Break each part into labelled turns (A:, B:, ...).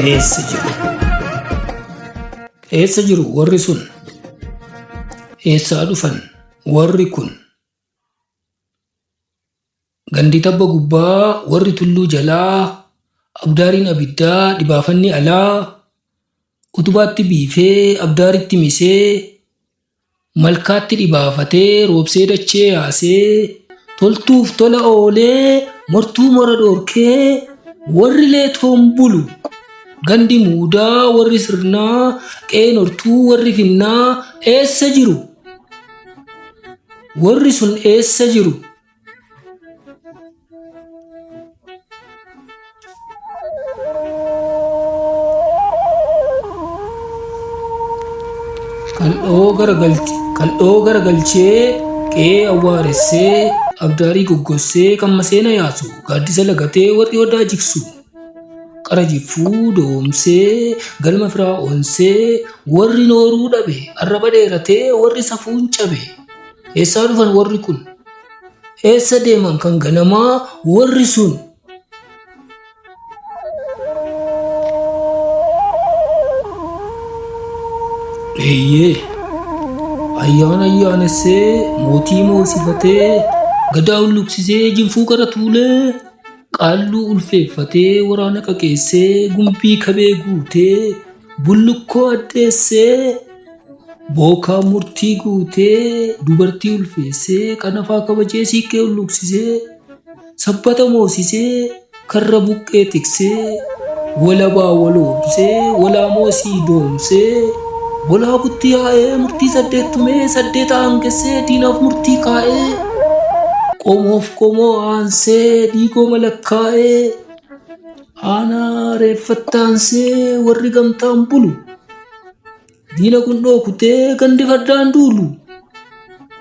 A: Eessa jiru? Eessa jiru warri sun? Eessaa dhufan warri kun? Gandi tabba gubbaa warri tulluu jalaa abdaariin abiddaa dhibaafanni alaa utubaatti biifee abdaaritti misee malkaatti dhibaafatee roobsee dachee yaasee toltuuf tola oolee mortuu mora dhorkee warri leetoon bulu gandi muudaa warri sirnaa qe'een hortuu warri finnaa eessa jiru? Warri sun eessa jiru? Kal'oo garagalchee qe'ee awwaaressee abdaarii goggossee kan maseena yaasu gaaddisa lagatee warri odaa jigsu qara jiffuu doomsee galma firaa onsee warri nooruu dhabe arraba dheeratee warri safuun cabe eessaa dhufan warri kun? Eessa deeman kan ganamaa warri sun? Eeyyee ayyaana ayyaanessee mootii moosifatee gadaa hulluuqsisee jinfuu qara tuulee qaalluu ulfeeffatee waraana qaqeessee gumbii kabee guutee bullukkoo addeessee Bookaa murtii guutee dubartii ulfeessee qanafaa kabajee siiqqee hulluuqsisee sabbata moosisee karra buqqee tiksee walabaa waloomsee walaa moosii doomsee walaabutti yaa'ee murtii saddeet tumee saddeet aangessee diinaaf murtii kaa'ee qomoof qomoo aansee dhiigoo malakkaa'ee aanaa reeffattaansee warri gamtaan bulu Diina qundhoo kutee gandi fardaan duulu.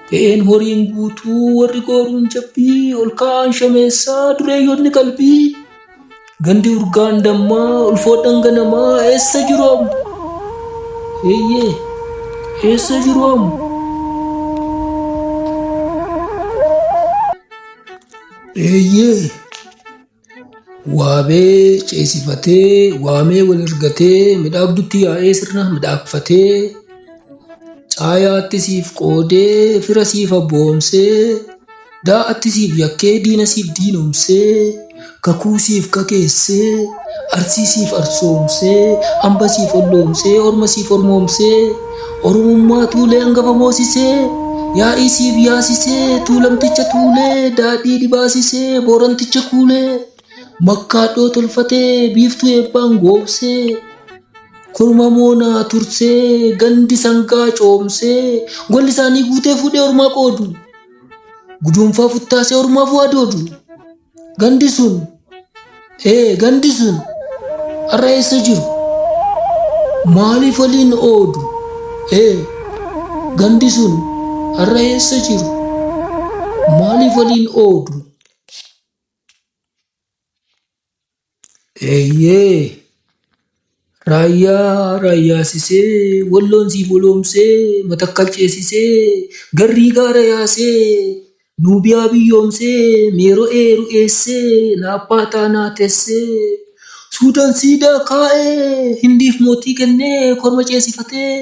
A: Qe'een horiin guutuu warri gooruun jabbii ol ka'aan shameessaa dureeyyoonni qalbii. Gandi urgaan dammaa ulfoodhan ganamaa eessa jiru amma? Eeyyee eessa jiru amma? Eeyyee. Waabee ceesifatee, waamee wal ergatee, midhaagdutti yaa'ee sirna midhaagfatee, caayaatti siif qoodee, fira siif abboomsee, daa'atti siif yakkee, diina siif diinomsee, kakuu siif kakeessee, arsii siif arsoomsee, amba siif olloomsee, orma siif ormoomsee, Oromummaa tuulee hangafa moosisee, yaa'ii siif yaasisee, tuulamticha tuulee, daadhii dhibaasisee, booranticha kuulee, makkaadhoo tolfatee, biiftuu eebbaan goobsee, korma moonaa tursee, gandi sangaa coomsee, golli isaanii guutee fuudhee ormaa qoodu, guduunfaa futtaasee ormaaf waa doodu. Gandi sun, ee gandi sun har'a eessa jiru? Maaliif waliin oodu? Ee gandi sun har'a eessa jiru? Maaliif waliin oodu? Eeyyee raayyaa raayyaasisee walloon siif waloomsee matakkal ceesisee garrii gaara yaasee nuubiyaa biyyoomsee meero'ee ru'eessee naappaa taanaa tessee suudaan siidaa kaa'ee hindiif mootii kennee korma ceesifatee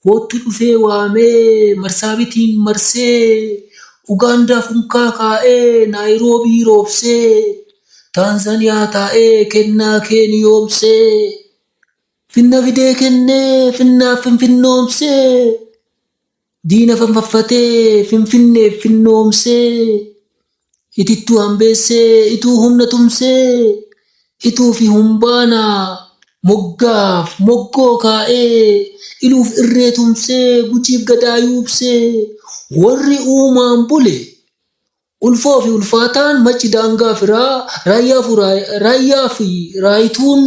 A: koottu dhufee waamee marsaabitiin marsee Ugaandaaf unkaa kaa'ee Naayiroobii roobsee Taanzaniyaa taa'ee kennaa keeniyoomsee Finna fidee kennee finnaaf finfinnoomsee Diina fanfaffatee finfinneef finnoomsee Itittuu hambeessee ituu humna tumsee Ituu fi humbaana moggaaf moggoo kaa'ee Iluuf irree tumsee gujiif gadaa yuubsee Warri uumaan bule ulfoo fi ulfaataan macci daangaa firaa Raayyaa fi raayituun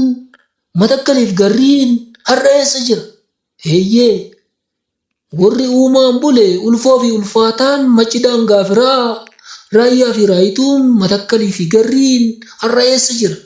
A: matakkaliif garriin har'a eessa jira? Eeyyee Warri uumaan bule ulfoo fi ulfaataan macci daangaa firaa Raayyaa fi raayituun matakkalii fi garriin har'a eessa jira?